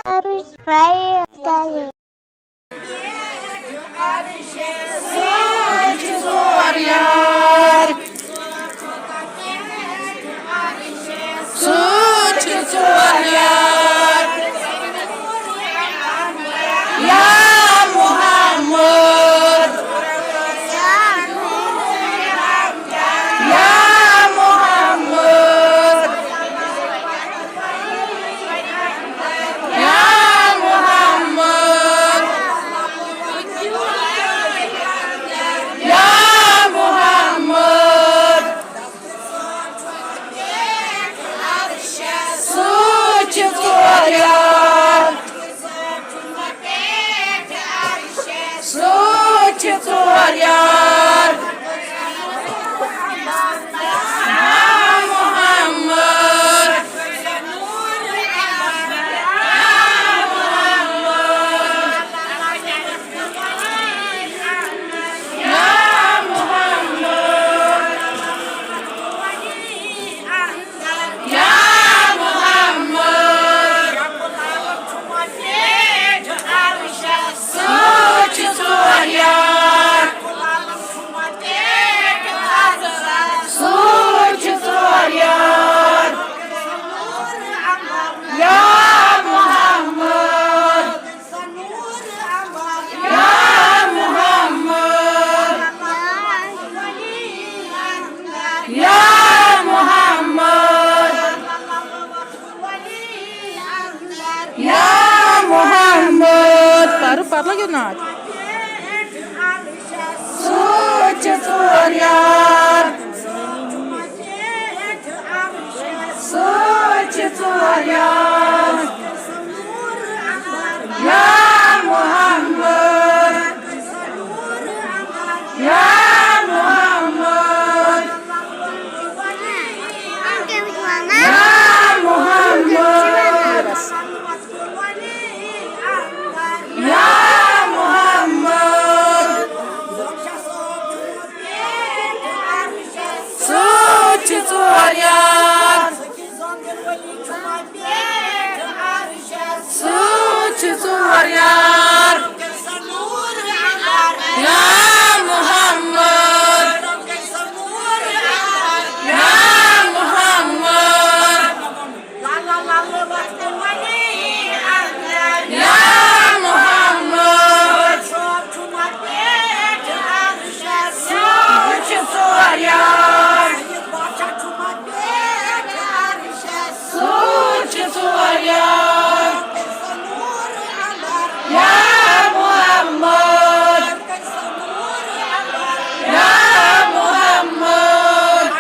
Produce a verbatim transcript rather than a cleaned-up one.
Subscribe کٔرِو۔ سۭتۍ چھِ ژور یار۔ یا محمد، یا محمد، یا محمد، یا محمد۔ سۭتۍ چھِ ژور یار۔ سۭتۍ چھِ ژور یار۔ یا محمد۔ یا محمد۔ یا محمد۔ سۭتۍ چھِ ژور یار۔ سۭتۍ چھِ ژور یار۔ یا محمد۔ یا محمد۔ یا محمد۔ یا محمد۔ پَرُن پَتہٕ لَگیو ناد۔ سۭتۍ چھِ ژور یار۔ سۭتۍ چھِ ژور یار۔ یا محمد۔ یا محمد۔ یا محمد۔ یا محمد۔ سۭتۍ چھِ ژور یار۔ سۭتۍ چھِ ژور یار۔ یا محمد۔ یا محمد۔ یا محمد۔ سۭتۍ چھِ ژور یار۔ سۭتۍ چھِ ژور یار۔ یا محمد۔ یا محمد۔